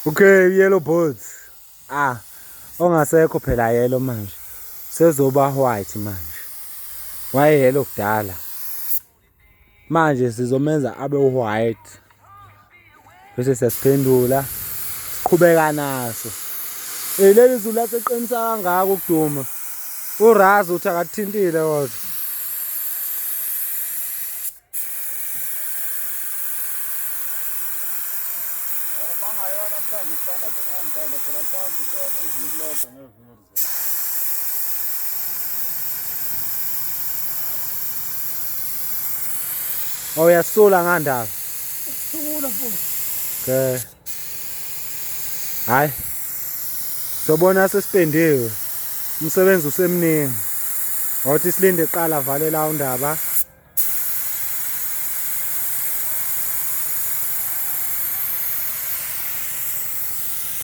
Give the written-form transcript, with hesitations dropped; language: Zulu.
Okay, yellow boards. Ah, ongasekho phela yellow manje. Sezoba white manje. Waye yellow kudala. Manje sizomenza abe white. Bese siyasiphendula. Siqhubeka naso. Eh leli zulu laseqinisa kangaka ukuduma. URazi uthi akathintile kodwa. Oh uyasula ngandaba. Sula mfowethu. Okay. Hayi. Sobona sesipendiwe. Umsebenzi usemningi. Awuthi silinde qala vale la undaba.